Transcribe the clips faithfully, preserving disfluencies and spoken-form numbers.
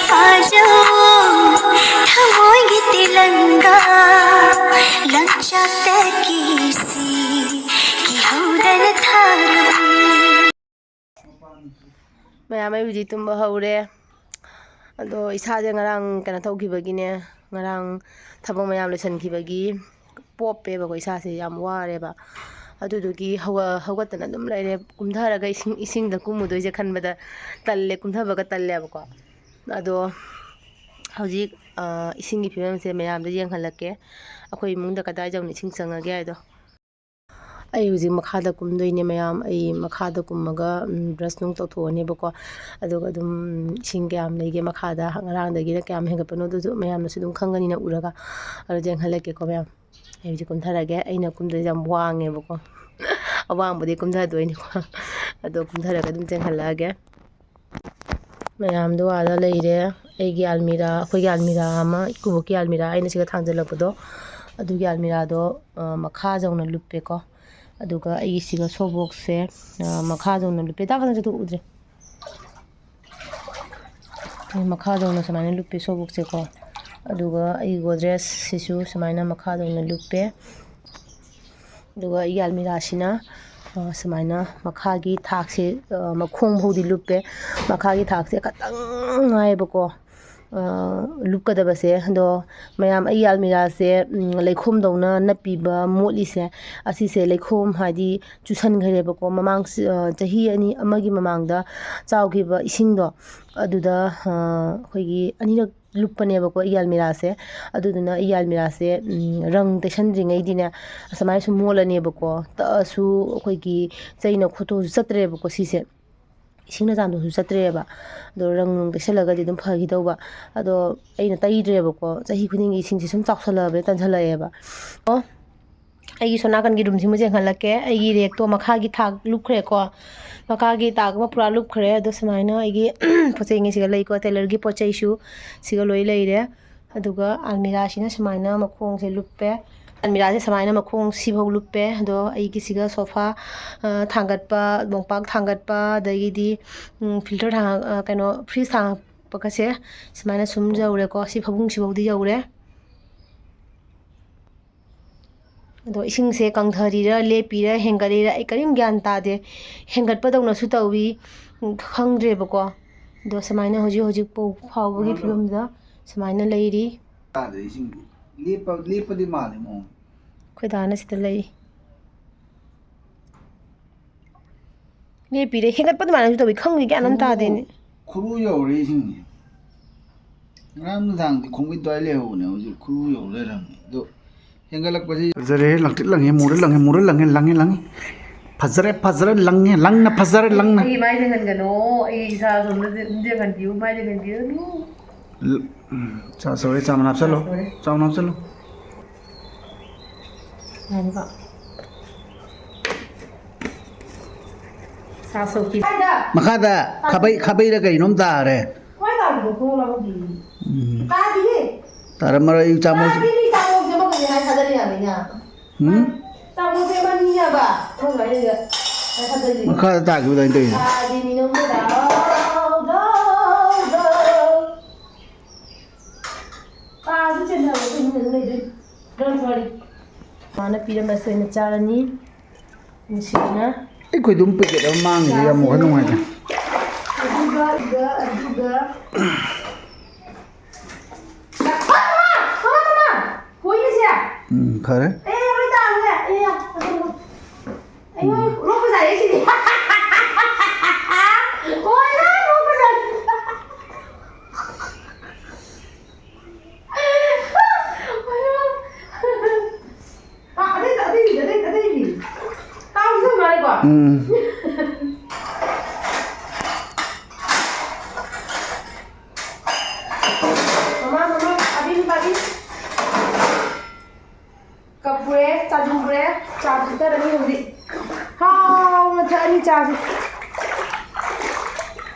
ꯐꯥꯖꯧ ꯊꯃꯣꯏꯒꯤ ꯇꯤꯂꯪꯒꯥ ꯂꯪꯆꯥꯛꯇꯒꯤ ꯁꯤ ꯀꯤꯍꯧꯗꯅ ꯊꯥꯔꯕ꯫ ꯃꯌꯥꯝ, ꯑꯩ ꯍꯧꯖꯤꯛ ꯇꯨꯝꯕ ꯍꯧꯔꯦ꯫ ꯑꯗꯣ ꯏꯁꯥꯁꯦ ꯉꯔꯥꯡ ꯀꯩꯅꯣ ꯇꯧꯈꯤꯕꯒꯤꯅꯦ, ꯉꯔꯥꯡ ꯊꯕꯛ ꯃꯌꯥꯝ ꯂꯣꯏꯁꯤꯟꯈꯤꯕꯒꯤ ꯄꯣꯞꯄꯦꯕꯀꯣ, ꯏꯁꯥꯁꯦ ꯌꯥꯝ ꯋꯥꯔꯦꯕ꯫ ꯑꯗꯨꯗꯨꯒꯤ ꯍꯧꯒ-, ꯍꯧꯒꯠꯇꯅ ꯑꯗꯨꯝ ꯂꯩꯔꯦ꯫ ꯀꯨꯝꯊꯔꯒ ꯏꯁꯤꯡ, ꯏꯁꯤꯡꯗ ꯀꯨꯝꯃꯨꯗꯣꯏꯁꯦ ꯈꯟꯕꯗ ꯇꯜꯂꯦ, ꯀꯨꯝꯊꯕꯒ ꯇꯜꯂꯦꯕꯀꯣ꯫ ꯑꯗꯣ ꯍꯧꯖꯤꯛ, ꯑ, ꯏꯁꯤꯡꯒꯤ ꯐꯤꯕꯝꯁꯦ ꯃꯌꯥꯝꯗ ꯌꯦꯡꯍꯜꯂꯛꯀꯦ, ꯑꯩꯈꯣꯏ ꯏꯃꯨꯡꯗ ꯀꯗꯥꯏ ꯌꯧꯅ ꯏꯁꯤꯡ ꯆꯪꯉꯒꯦ ꯍꯥꯏꯗꯣ꯫ ꯑꯩ ꯍꯧꯖꯤꯛ ꯃꯈꯥꯗ ꯀꯨꯝꯗꯣꯏꯅꯦ ꯃꯌꯥꯝ꯫ ꯑꯩ ꯃꯈꯥꯗ ꯀꯨꯝꯃꯒ, ꯎꯝ, brush ꯅꯨꯡ ꯇꯧꯊꯣꯛꯑꯅꯦꯕꯀꯣ꯫ ꯑꯗꯨꯒ ꯑꯗꯨꯝ ꯏꯁꯤꯡ ꯀꯌꯥꯝ ꯂꯩꯒꯦ ꯃꯈꯥꯗ, ꯉꯔꯥꯡꯗꯒꯤꯅ ꯀꯌꯥꯝ ꯍꯦꯟꯒꯠꯄꯅꯣ ꯑꯗꯨꯁꯨ ꯃꯌꯥꯝꯅꯁꯨ ꯑꯗꯨꯝ ꯈꯪꯒꯅꯤꯅ ꯎꯔꯒ꯫ ꯑꯗꯨ ꯌꯦꯡꯍꯜꯂꯛꯀꯦꯀꯣ ꯃꯌꯥꯝ꯫ ꯑꯩ ꯍꯧꯖꯤꯛ ꯀꯨꯝꯊꯔꯒꯦ꯫ ꯑꯩꯅ ꯀꯨꯝꯗꯣꯏꯁꯦ ꯌꯥꯝ ꯋꯥꯡꯉꯦꯕꯀꯣ꯫ ꯑꯋꯥꯡꯕꯗꯤ ꯀꯨꯝꯊꯗꯣꯏꯅꯤꯀꯣ꯫ ꯑꯗꯣ ꯀꯨꯝꯊꯔꯒ ꯑꯗꯨꯝ ꯆꯦꯟꯍꯜꯂꯛꯑꯒꯦ꯫ ꯃꯌꯥꯝꯗꯣ ꯑꯥꯗ ꯂꯩꯔꯦ꯫ ꯑꯩꯒꯤ ꯑꯜꯃꯤꯔꯥ, ꯑꯩꯈꯣꯏꯒꯤ ꯑꯜꯃꯤꯔꯥ ꯑꯃ, ꯏꯀꯨꯕꯣꯛꯀꯤ ꯑꯜꯃꯤꯔꯥ ꯑꯩꯅ ꯁꯤꯗ ꯊꯥꯡꯖꯜꯂꯛꯄꯗꯣ, ꯑꯗꯨꯒꯤ ꯑꯜꯃꯤꯔꯥꯗꯣ, ꯑ, ꯃꯈꯥ ꯌꯧꯅ ꯂꯨꯞꯄꯦꯀꯣ꯫ ꯑꯗꯨꯒ ꯑꯩꯒꯤ ꯁꯤꯒ ꯁꯣꯕꯣꯛꯁꯦ, ꯑ, ꯃꯈꯥ ꯌꯧꯅ ꯂꯨꯞꯄꯦ꯫ ꯇꯥ ꯈꯇꯪ ꯆꯠꯊꯣꯛꯎꯗ꯭ꯔꯦ꯫ ꯑꯩ ꯃꯈꯥ ꯌꯧꯅ ꯁꯨꯃꯥꯏꯅ ꯂꯨꯞꯄꯦ ꯁꯣꯕꯣꯛꯁꯦꯀꯣ꯫ ꯑꯗꯨꯒ ꯑꯩ ꯒꯣꯗ꯭ꯔꯦꯖꯁꯤꯁꯨ ꯁꯨꯃꯥꯏꯅ ꯃꯈꯥ ꯌꯧꯅ ꯂꯨꯞꯄꯦ꯫ ꯑꯗꯨꯒ ꯑꯩꯒꯤ ꯑꯜꯃꯤꯔꯥꯁꯤꯅ, ꯑ, ꯁꯨꯃꯥꯏꯅ ꯃꯈꯥꯒꯤ ꯊꯥꯛꯁꯦ, ꯑ, ꯃꯈꯣꯡ ꯐꯥꯎꯗꯤ ꯂꯨꯞꯄꯦ꯫ ꯃꯈꯥꯒꯤ ꯊꯥꯛꯁꯦ ꯈꯇꯪ ꯉꯥꯏꯌꯦꯕꯀꯣ, ꯑ, ꯂꯨꯞꯀꯗꯕꯁꯦ꯫ ꯑꯗꯣ ꯃꯌꯥꯝ, ꯑꯩꯒꯤ ꯑꯜꯃꯤꯔꯥꯁꯦ, ꯎꯝ, ꯂꯩꯈꯣꯝꯗꯧꯅ ꯅꯞꯄꯤꯕ ꯃꯣꯠꯂꯤꯁꯦ, ꯑꯁꯤꯁꯦ ꯂꯩꯈꯣꯝ ꯍꯥꯏꯗꯤ ꯆꯨꯁꯟꯈ꯭ꯔꯦꯕꯀꯣ꯫ ꯃꯃꯥꯡ ꯆ-, ꯑ, ꯆꯍꯤ ꯑꯅꯤ, ꯑꯃꯒꯤ ꯃꯃꯥꯡꯗ ꯆꯥꯎꯈꯤꯕ ꯏꯁꯤꯡꯗꯣ, ꯑꯗꯨꯗ, ꯑ, ꯑꯩꯈꯣꯏꯒꯤ ꯑꯅꯤꯔꯛ ꯂꯨꯞꯄꯅꯦꯕꯀꯣ ꯑꯩꯒꯤ ꯑꯜꯃꯤꯔꯥꯁꯦ꯫ ꯑꯗꯨꯗꯨꯅ ꯑꯩꯒꯤ ꯑꯜꯃꯤꯔꯥꯁꯦ, ꯎꯝ, ꯔꯪ ꯇꯩꯁꯟꯗ꯭ꯔꯤꯉꯩꯗꯤꯅꯦ, ꯑꯁꯨꯃꯥꯏꯅ ꯁꯨꯝ ꯃꯣꯠꯂꯅꯦꯕꯀꯣ꯫ ꯇꯛꯑꯁꯨ ꯑꯩꯈꯣꯏꯒꯤ ꯆꯩꯅ ꯈꯣꯠꯇꯣꯛꯑꯁꯨ ꯆꯠꯇ꯭ꯔꯦꯕꯀꯣ ꯁꯤꯁꯦ꯫ ꯏꯁꯤꯡꯅ ꯆꯥꯝꯊꯣꯛꯑꯁꯨ ꯆꯠꯇ꯭ꯔꯦꯕ꯫ ꯑꯗꯣ ꯔꯪ ꯅꯨꯡ ꯇꯩꯁꯜꯂꯒꯗꯤ ꯑꯗꯨꯝ ꯐꯈꯤꯗꯧꯕ꯫ ꯑꯗꯣ ꯑꯩꯅ ꯇꯩꯗ꯭ꯔꯦꯕꯀꯣ꯫ ꯆꯍꯤ ꯈꯨꯗꯤꯡꯒꯤ ꯏꯁꯤꯡꯁꯦ ꯁꯨꯝ ꯆꯥꯎꯁꯜꯂꯛꯑꯕꯅꯤꯅ ꯇꯟꯁꯜꯂꯛꯑꯦꯕ꯫ ꯑꯣ, ꯑꯩꯒꯤ ꯁꯣꯝ ꯅꯥꯀꯟꯒꯤ ꯔꯨꯝꯁꯤꯃ ꯌꯦꯡꯍꯜꯂꯛꯀꯦ꯫ ꯑꯩꯒꯤ ꯔꯦꯛꯇꯣ ꯃꯈꯥꯒꯤ ꯊꯥꯛ ꯂꯨꯞꯈ꯭ꯔꯦꯀꯣ꯫ ꯃꯈꯥꯒꯤ ꯇꯥꯛ ꯑꯃ ꯄꯨꯔꯥ ꯂꯨꯞꯈ꯭ꯔꯦ꯫ ꯑꯗꯣ ꯁꯨꯃꯥꯏꯅ ꯑꯩꯒꯤ ꯄꯣꯠ ꯆꯩꯉꯩꯁꯤꯒ ꯂꯩꯀꯣ, ꯇꯦꯂꯔꯒꯤ ꯄꯣꯠ ꯆꯩꯁꯨ ꯁꯤꯒ ꯂꯣꯏ ꯂꯩꯔꯦ꯫ ꯑꯗꯨꯒ ꯑꯜꯃꯤꯔꯥꯁꯤꯅ ꯁꯨꯃꯥꯏꯅ ꯃꯈꯣꯡꯁꯦ ꯂꯨꯞꯄꯦ꯫ ꯑꯜꯃꯤꯔꯥꯁꯦ ꯁꯨꯃꯥꯏꯅ ꯃꯈꯣꯡ ꯁꯤꯐꯧ ꯂꯨꯞꯄꯦ꯫ ꯑꯗꯣ ꯑꯩꯒꯤꯁꯤꯒ ꯁꯣꯐꯥ, ꯑ, ꯊꯥꯡꯒꯠꯄ, ꯃꯣꯝꯄꯥꯛ ꯊꯥꯡꯒꯠꯄ, ꯑꯗꯒꯤꯗꯤ, ꯎꯝ, ꯐꯤꯜꯇꯔ ꯊꯥꯡ-, ꯑ, ꯀꯩꯅꯣ, ꯐ꯭ꯔꯤꯖ ꯊꯥꯡ-, ꯄꯛꯄꯒꯁꯦ ꯁꯨꯃꯥꯏꯅ ꯁꯨꯝ ꯌꯧꯔꯦꯀꯣ꯫ ꯁꯤ ꯐꯃꯨꯡꯁꯤꯐꯥꯎꯗꯤ ꯌꯧꯔꯦ꯫ ꯑꯗꯣ ꯏꯁꯤꯡꯁꯦ ꯀꯪꯊꯔꯤꯔꯥ, ꯂꯦꯞꯄꯤꯔꯥ, ꯍꯦꯟꯒꯠꯂꯤꯔꯥ, ꯑꯩ ꯀꯔꯤꯝ ꯒ꯭ꯌꯥꯟ ꯇꯥꯗꯦ꯫ ꯍꯦꯟꯒꯠꯄꯗꯧꯅꯁꯨ ꯇꯧꯏ, ꯈꯪꯗ꯭ꯔꯦꯕꯀꯣ꯫ ꯑꯗꯣ ꯁꯨꯃꯥꯏꯅ ꯍꯧꯖꯤꯛ ꯍꯧꯖꯤꯛ ꯄꯧ ꯐꯥꯎꯕꯒꯤ ꯐꯤꯕꯝꯗ ꯁꯨꯃꯥꯏꯅ ꯂꯩꯔꯤ꯫ ꯇꯥꯗ꯭ꯔꯦ ꯏꯁꯤꯡꯗꯤ꯫ ꯂꯦꯞꯄ-, ꯂꯦꯞꯄꯗꯤ ꯃꯥꯜꯂꯦ ꯃꯑꯣꯡ꯫ ꯑꯩꯈꯣꯏ ꯗꯥꯅ ꯁꯤꯗ ꯂꯩ꯫ ꯂꯦꯞꯄꯤꯔꯦ꯫ ꯍꯦꯟꯒꯠꯄ ꯑꯗꯨꯃꯥꯏꯅꯁꯨ ꯇꯧꯏ꯫ ꯈꯪꯗꯦ, ꯒ꯭ꯌꯥꯟ ꯑꯃ ꯇꯥꯗꯦꯅꯦ꯫ ꯈꯨꯔꯨ ꯌꯧꯔꯦ ꯏꯁꯤꯡꯁꯦ꯫ ꯉꯔꯥꯡ ꯅꯨꯡꯗꯥꯡꯗꯤ ꯈꯣꯡꯒꯤ ꯑꯗꯨꯋꯥꯏ ꯂꯩꯍꯧꯕꯅꯦ, ꯍꯧꯖꯤꯛ ꯈꯨꯔꯨ ꯌꯧ ꯂꯩꯔꯝꯃꯦ꯫ ꯑꯗꯣ ꯍꯦꯟꯒꯠꯂꯛꯄꯁꯤ ꯐꯖꯔꯦ, ꯂꯪꯇ꯭ꯔꯤꯛ ꯂꯪꯉꯦ, ꯃꯨꯔ ꯂꯪꯉꯦ, ꯃꯨꯔ ꯂꯪꯉꯦ, ꯂꯪꯉꯦ, ꯂꯪꯉꯦ꯫ ꯐꯖꯔꯦ, ꯐꯖꯔꯦ, ꯂꯪꯉꯦ, ꯂꯪꯅ ꯐꯖꯔꯦ, ꯂꯪꯅ꯫ ꯑꯩꯒꯤ ꯃꯥꯏꯁꯦ ꯉꯟꯒꯅꯣ, ꯑꯩ ꯏꯁꯥ ꯁꯣꯝꯗ ꯌꯦꯡꯍꯟꯕꯤꯌꯨ, ꯃꯥꯏꯁꯦ ꯉꯟꯕꯤꯌꯨ꯫ ꯎꯝ, ꯆꯥ ꯁꯧꯔꯦ, ꯆꯥ ꯃꯅꯥ ꯍꯥꯞꯆꯜꯂꯣ꯫ ꯆꯥ ꯁꯧꯔꯦ꯫ ꯆꯥ ꯃꯅꯥ ꯍꯥꯞꯆꯜꯂꯣ꯫ ꯌꯥꯅꯤꯀꯣ? ꯆꯥ ꯁꯧꯈꯤ꯫ ꯃꯈꯥꯗ ꯈꯥꯕꯩ, ꯈꯥꯕꯩꯔ ꯀꯩꯅꯣꯝ ꯇꯥꯔꯦ꯫ ꯀꯃꯥꯏ ꯇꯥꯔꯤꯅꯣ? ꯈꯣꯡ ꯂꯥꯎꯍꯧꯗꯦ꯫ ꯎꯝ꯫ ꯇꯥꯗꯤꯌꯦ꯫ ꯇꯥꯔꯝꯃꯔꯣꯏ, ꯑꯩ ꯆꯥꯃꯣ-, ꯇꯥꯗꯤ ꯃꯤ ꯆꯥꯃꯣꯁꯦ ꯑꯃꯈꯛꯅꯦ ꯍꯥꯏ ꯊꯥꯖꯔꯤ ꯌꯥꯅꯤꯅ꯫ ꯎꯝ? ꯆꯥꯃꯣꯁꯦ ꯑꯃꯅꯤꯅꯦꯕ꯫ ꯈꯣꯡ ꯂꯥꯏꯅ ꯍꯥꯏ ꯊꯥꯖꯔꯤ꯫ ꯃꯈꯥꯗ ꯇꯥꯈꯤꯕ ꯑꯗꯨꯃꯥꯏꯅ ꯇꯧꯔꯤꯅꯦ꯫ ꯇꯥꯗꯤ ꯃꯤꯅꯣ ꯗꯥꯎ, ꯗꯥꯎ, ꯗꯥꯎ꯫ ꯄꯥꯁꯨ ꯆꯦꯟꯊꯔꯣ, ꯑꯩꯈꯣꯏ ꯏꯃꯨꯡꯗ ꯑꯗꯨꯝ ꯂꯩꯗꯣꯏꯅꯤ꯫ Don't worry. ꯃꯥꯅ ꯄꯤꯔꯝꯕꯁꯦ ꯑꯣꯏꯅ ꯆꯥꯔꯅꯤ꯫ ꯅꯨꯡꯁꯤꯅ꯫ ꯑꯩ ꯈꯣꯏꯗꯨꯝ ꯄꯦꯀꯦꯠ ꯑꯃ ꯃꯥꯡꯉꯤꯁꯦ ꯌꯥꯝ ꯋꯥꯈꯜ ꯅꯨꯡꯉꯥꯏꯇꯦ꯫ ꯑꯗꯨꯒ, ꯑꯗꯨꯒ, ꯑꯗꯨꯒ꯫ ꯃꯃꯥ, ꯃꯃꯥ, ꯃꯃꯥ! ꯍꯣꯏꯅꯦꯁꯦ꯫ ꯎꯝ, ꯐꯔꯦ꯫ ꯑꯦ, ꯂꯣꯏ ꯇꯥꯔꯦ꯫ ꯑꯦ, ꯑꯗꯨ ꯑꯩꯉꯣꯟꯗ ꯅꯣꯛꯄ ꯁꯥꯏꯌꯦ ꯁꯤꯗꯤ꯫ ꯑꯣꯏꯔꯦ, ꯅꯣꯛꯄ ꯁꯥꯏ꯫ ꯑꯥ, ꯑꯇꯩ, ꯑꯇꯩ, ꯑꯇꯩ, ꯑꯇꯩꯗꯤ꯫ ꯇꯥꯕꯁꯨ ꯅꯨꯡꯉꯥꯏꯀꯣ? ꯎꯝ꯫ ꯃꯃꯥ, ꯃꯃꯥ, ꯄꯥꯕꯤ, ꯄꯥꯕꯤ꯫ ꯀꯞꯄꯨꯔꯦ, ꯆꯥꯖꯨꯔꯦ, ꯆꯥ ꯐꯨꯠꯊꯔꯅꯤ ꯍꯧꯖꯤꯛ꯫ ꯍꯥꯎꯅ ꯊꯛꯑꯅꯤ ꯆꯥꯁꯦ꯫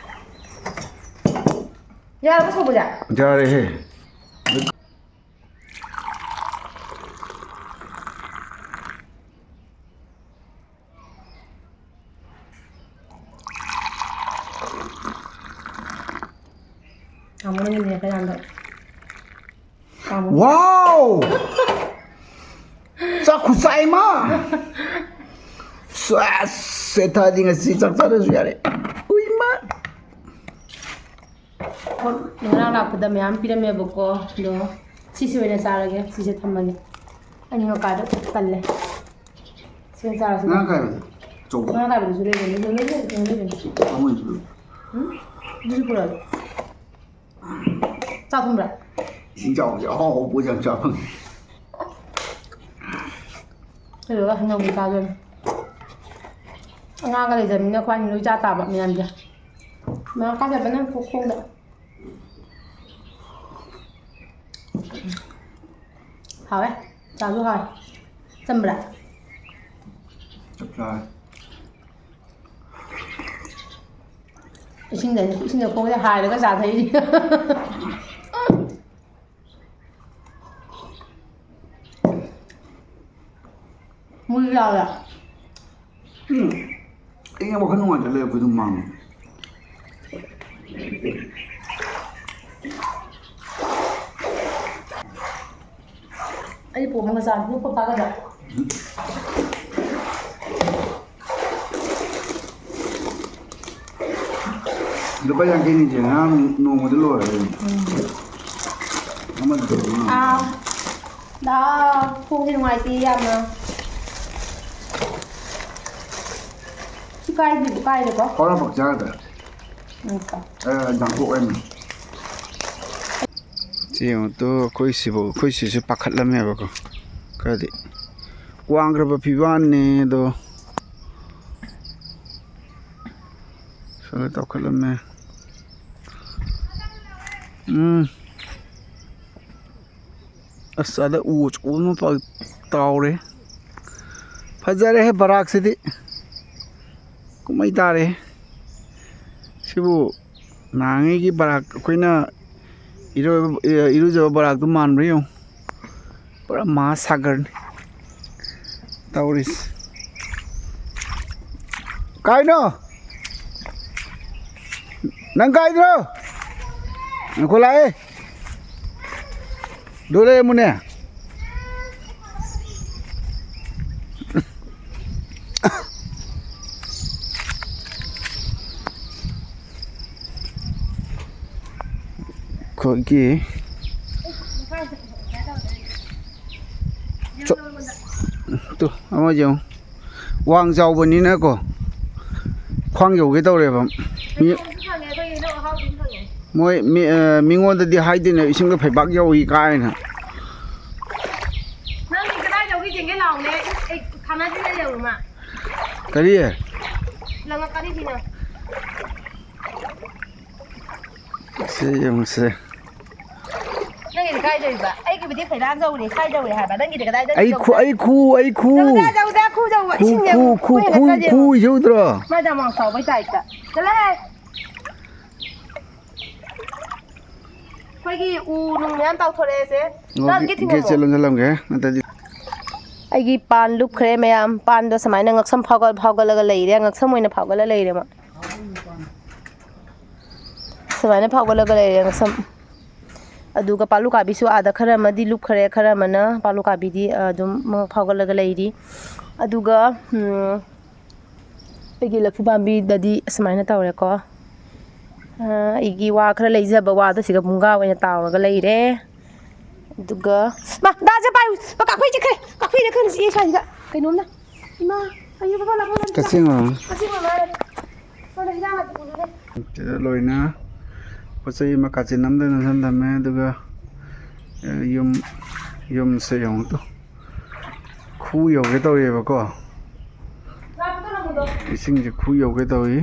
ꯌꯥꯔꯕ ꯁꯧꯕꯁꯦ? ꯌꯥꯔꯦꯍꯦ꯫ ꯇꯥꯃꯣ ꯅꯪꯒꯤꯅꯦ ꯀꯌꯥꯝꯗꯣ? ꯇꯥꯃꯣ꯫ ꯋꯥꯎ! ꯆꯥꯛ ꯈꯨꯆꯥꯏ ꯑꯃ! ꯁꯦꯁ! ꯁꯦꯊꯗꯤ ꯉꯁꯤ ꯆꯥꯛ ꯆꯥꯗ꯭ꯔꯁꯨ ꯌꯥꯔꯦ꯫ ꯎꯏꯃ! ꯉꯔꯥꯡ ꯂꯥꯛꯄꯗ ꯃꯌꯥꯝ ꯄꯤꯔꯝꯃꯦꯕꯀꯣ꯫ ꯑꯗꯣ ꯁꯤꯁꯦ ꯑꯣꯏꯅ ꯆꯥꯔꯒꯦ꯫ ꯁꯤꯁꯦ ꯊꯝꯃꯒꯦ꯫ ꯑꯅꯤ ꯃꯀꯥꯗꯣ ꯇꯜꯂꯦ꯫ ꯁꯤ ꯑꯣꯏꯅ ꯆꯥꯔꯁꯤ꯫ ꯉꯔꯥꯡ ꯀꯥꯏꯕꯗ? ꯑꯆꯧꯕ꯫ ꯉꯔꯥꯡ ꯀꯥꯏꯕꯗꯨꯁꯨ ꯂꯩꯕꯅꯤ꯫ ꯂꯩꯕꯅꯤ꯫ ꯂꯩꯕꯅꯤ꯫ ꯂꯩꯕꯅꯤ꯫ ꯑꯃꯣꯏꯁꯨ꯫ ꯎꯝ? ꯑꯗꯨꯁꯨ ꯄꯨꯔꯛꯑꯒꯦ꯫ ꯆꯥꯛ ꯊꯨꯝꯕ꯭ꯔꯥ? ꯏꯁꯤꯡ ꯆꯥꯎꯕꯁꯦ ꯑꯍꯥꯎ ꯑꯍꯥꯎꯕ ꯄꯣꯠ ꯌꯥꯝ ꯆꯥ ꯐꯪꯉꯦ꯫ ꯀꯩꯗꯧꯔꯒ ꯍꯩꯅꯧꯗꯤ ꯆꯥꯗꯣꯏꯅꯣ? ꯑꯉꯥꯡꯒ ꯂꯩꯖꯕꯅꯤꯅ ꯑꯩꯈꯣꯏꯅꯤ ꯂꯣꯏ ꯆꯥ ꯇꯥꯕ ꯃꯌꯥꯝꯁꯦ꯫ ꯃꯌꯥꯝ ꯀꯥꯖꯕꯅ ꯄꯨꯛ ꯈꯣꯡꯗ꯫ ꯍꯥꯎꯋꯦ꯫ ꯆꯥꯁꯨ ꯍꯥꯎꯋꯦ꯫ ꯆꯝꯕ꯭ꯔꯥ? ꯆꯞ ꯆꯥꯔꯦ꯫ ꯏꯁꯤꯡꯗ, ꯏꯁꯤꯡꯗ ꯈꯣꯡꯁꯦ ꯍꯥꯏꯔꯒ ꯆꯥꯊꯩꯅꯤ꯫ ꯃꯨꯜ ꯂꯥꯎꯔꯦ꯫ ꯎꯝ꯫ ꯑꯩꯅ ꯋꯥꯈꯜ ꯅꯨꯡꯉꯥꯏꯇ ꯂꯩꯔꯛꯄ ꯑꯗꯨꯝ ꯃꯥꯡꯉꯦ꯫ ꯑꯩ ꯄꯣꯝꯃꯒ ꯆꯥꯕꯗꯨ ꯄꯣꯝ ꯇꯥꯒꯗ꯭ꯔꯥ? ꯂꯨꯄꯥ ꯌꯥꯡꯈꯩꯅꯤꯁꯦ ꯉꯔꯥꯡ ꯅꯣꯡꯃꯗ ꯂꯣꯏꯔꯦ꯫ ꯑꯃꯗ ꯇꯧꯕ ꯉꯝꯃꯣꯏ꯫ ꯑꯥ꯫ ꯂꯥꯛꯑꯣ꯫ ꯈꯣꯡꯁꯦ ꯅꯨꯡꯉꯥꯏꯇꯦ ꯌꯥꯝꯅ꯫ ꯁꯤ ꯀꯥꯏꯗꯦ, ꯀꯥꯏꯗꯦꯀꯣ? ꯀꯧꯔꯥ ꯄꯥꯛ ꯆꯥꯒꯗ꯭ꯔꯥ? ꯅꯠꯇ꯭ꯔꯣ? ꯑꯦ, ꯌꯥꯝ ꯄꯣꯛꯑꯦꯅꯦ꯫ ꯁꯤ ꯌꯦꯡꯉꯣ ꯇꯨ, ꯑꯩꯈꯣꯏ ꯁꯤꯕꯨ, ꯑꯩꯈꯣꯏ ꯁꯤꯁꯨ ꯄꯥꯈꯠꯂꯝꯃꯦꯕꯀꯣ ꯈꯔꯗꯤ꯫ ꯋꯥꯡꯈ꯭ꯔꯕ ꯐꯤꯕꯥꯟꯅꯦ ꯑꯗꯣ꯫ ꯁꯣꯝꯗ ꯇꯧꯈꯠꯂꯝꯃꯦ꯫ ꯎꯝ꯫ ꯑꯁ, ꯑꯗ ꯎ ꯑꯆꯧꯕ ꯑꯃ ꯄ-, ꯇꯥꯎꯔꯦ꯫ ꯐꯖꯔꯦꯍꯦ ꯕꯔꯥꯛꯁꯤꯗꯤ꯫ ꯀꯨꯝꯍꯩ ꯇꯥꯔꯦ꯫ ꯁꯤꯕꯨ ꯅꯍꯥꯟꯉꯩꯒꯤ ꯕꯔꯥꯛ, ꯑꯩꯈꯣꯏꯅ ꯏꯔꯣꯏꯕ-, ꯏꯔꯨꯖꯕ ꯕꯔꯥꯛꯇꯣ ꯃꯥꯟꯕ꯭ꯔꯥ ꯌꯦꯡꯉꯨ꯫ ꯄꯨꯔꯥ ꯃꯍꯥꯁꯥꯒꯔꯅꯤ ꯇꯧꯔꯤꯁꯦ꯫ ꯀꯥꯏꯅꯣ? ꯅꯪ ꯀꯥꯏꯗ꯭ꯔꯣ? ꯉꯥꯏꯈꯣ, ꯂꯥꯛꯑꯦ꯫ ꯗꯣ ꯂꯩꯔꯝꯃꯨꯅꯦ꯫ ꯑꯩꯈꯣꯏꯒꯤ ꯆꯣ-, ꯇꯨ, ꯑꯃ ꯌꯦꯡꯉꯨ꯫ ꯋꯥꯡ ꯆꯥꯎꯕꯅꯤꯅꯀꯣ, ꯈ꯭ꯋꯥꯡ ꯌꯧꯒꯦ ꯇꯧꯔꯦꯕ꯫ ꯃꯤ-, ꯃꯣꯏ ꯃꯤ-, ꯑ, ꯃꯤꯉꯣꯟꯗꯗꯤ ꯍꯥꯏꯗꯣꯏꯅꯦ, ꯏꯁꯤꯡꯗ ꯐꯩꯕꯥꯛ ꯌꯧꯏ ꯀꯥꯏꯅ꯫ ꯅꯪꯗꯤ ꯀꯗꯥꯏ ꯌꯧꯒꯦ ꯌꯦꯡꯒꯦ ꯂꯥꯎꯅꯦ꯫ ꯑꯩ ꯊꯥꯅꯗ꯭ꯔꯤꯉꯩ ꯌꯧꯔꯨꯃ꯫ ꯀꯔꯤ? ꯂꯪꯉꯛꯀꯅꯤ ꯁꯤꯅ꯫ ꯁꯤ ꯌꯦꯡꯉꯨꯁꯦ꯫ ꯅꯪꯒꯤꯗꯤ ꯀꯥꯏꯗꯧꯔꯤꯕ? ꯑꯩꯒꯤꯕꯨꯗꯤ ꯐꯩꯅꯥꯟ ꯌꯧꯔꯦ, ꯀꯥꯏꯗꯧꯔꯦ ꯍꯥꯏꯕ? ꯅꯪꯒꯤꯗꯤ ꯀꯗꯥꯏꯗ ꯑꯩ ꯈꯨ-, ꯌꯧꯗꯣꯏ? ꯑꯩ ꯈꯨ, ꯑꯩ ꯈꯨ꯫ ꯌꯧꯗꯦ, ꯌꯧꯗꯦ, ꯈꯨ ꯌꯧꯕ꯫ ꯈꯨ, ꯏꯁꯤꯡ ꯈꯨ, ꯌꯦꯡꯉꯨ, ꯈꯨ, ꯈꯨ ꯈꯨ, ꯍꯦꯟꯒꯠꯇ꯭ꯔꯗꯤ ꯈꯨ ꯌꯦꯡꯉꯨ꯫ ꯌꯧꯗ꯭ꯔꯣ? ꯃꯥꯏꯗ ꯑꯃꯥꯎ ꯆꯥꯎꯕꯩ ꯇꯥꯏꯞꯇ꯫ ꯆꯠꯂꯣꯍꯦ꯫ ꯑꯩꯈꯣꯏꯒꯤ ꯎ ꯅꯨꯡ ꯃꯌꯥꯝ ꯇꯥꯎꯊꯣꯔꯛꯑꯦꯁꯦ꯫ ꯑꯣ, ꯅꯪ ꯒꯦꯠ ꯒꯦꯠꯁꯦ ꯊꯤꯡꯉꯝꯃꯣ꯫ ꯂꯣꯟꯁꯤꯜꯂꯝꯒꯦ, ꯅꯠꯇ꯭ꯔꯗꯤ꯫ ꯑꯩꯒꯤ ꯄꯥꯟ ꯂꯨꯞꯈ꯭ꯔꯦ ꯃꯌꯥꯝ꯫ ꯄꯥꯟꯗꯣ ꯁꯨꯃꯥꯏꯅ ꯉꯛꯁꯝ ꯐꯥꯎꯒꯠ-, ꯐꯥꯎꯒꯠꯂꯒ ꯂꯩꯔꯦ꯫ ꯉꯛꯁꯝ ꯑꯣꯏꯅ ꯐꯥꯎꯒꯠꯂ ꯂꯩꯔꯦ ꯃꯥ꯫ ꯁꯨꯃꯥꯏꯅ ꯐꯥꯎꯒꯠꯂꯒ ꯂꯩꯔꯦ ꯉꯛꯁꯝ꯫ ꯑꯗꯨꯒ ꯄꯥꯂꯨ ꯀꯥꯕꯤꯁꯨ ꯑꯥꯗ ꯈꯔ ꯑꯃꯗꯤ ꯂꯨꯞꯈ꯭ꯔꯦ, ꯈꯔ ꯑꯃꯅ ꯄꯥꯂꯨ ꯀꯥꯕꯤꯗꯤ, ꯑ, ꯑꯗꯨꯝ ꯐꯥꯎꯒꯠꯂꯒ ꯂꯩꯔꯤ꯫ ꯑꯗꯨꯒ, ꯎꯝ, ꯑꯩꯒꯤ ꯂꯐꯨ ꯄꯥꯝꯕꯤꯗꯗꯤ ꯑꯁꯨꯃꯥꯏꯅ ꯇꯧꯔꯦꯀꯣ꯫ ꯑ, ꯑꯩꯒꯤ ꯋꯥ ꯈꯔ ꯂꯩꯖꯕ ꯋꯥꯗꯣ ꯁꯤꯒ ꯄꯨꯡꯒꯥ ꯑꯣꯏꯅ ꯇꯥꯎꯔꯒ ꯂꯩꯔꯦ꯫ ꯑꯗꯨꯒ, ꯃꯥ, ꯗꯥꯁꯦ ꯄꯥꯏꯌꯨ꯫ ꯃꯥ, ꯀꯥꯐꯩ ꯆꯠꯈ꯭ꯔꯦ꯫ ꯀꯥꯐꯩ ꯆꯠꯈ꯭ꯔꯦ ꯁꯤ ꯁ꯭ꯋꯥꯏꯁꯤꯗ꯫ ꯀꯩꯅꯣꯝꯅ꯫ ꯏꯃꯥ, ꯑꯌꯨ ꯕꯕꯥ ꯂꯥꯛꯄ ꯂꯥꯛꯄ꯫ ꯀꯛꯆꯤꯡ ꯑꯣꯏꯔꯝꯅꯤ꯫ ꯀꯛꯆꯤꯡ ꯑꯣꯏꯔꯝꯅꯤ꯫ ꯁꯣꯝꯗ ꯍꯤꯟꯖꯥꯡ ꯅꯥꯄꯤ ꯄꯨꯗꯣꯏꯅꯦ꯫ ꯁꯤꯗ ꯂꯣꯏꯅ ꯄꯣꯠ ꯆꯩ ꯑꯃ ꯀꯥꯆꯤꯟ ꯑꯃꯗ ꯅꯝꯁꯤꯟ ꯊꯝꯃꯦ꯫ ꯑꯗꯨꯒ, ꯑ, ꯌꯨꯝ, ꯌꯨꯝꯁꯦ ꯌꯦꯡꯉꯨ ꯇꯨ꯫ ꯈꯨ ꯌꯧꯒꯦ ꯇꯧꯔꯤꯑꯕꯀꯣ꯫ ꯏꯁꯤꯡꯁꯦ ꯈꯨ ꯌꯧꯒꯦ ꯇꯧꯏ꯫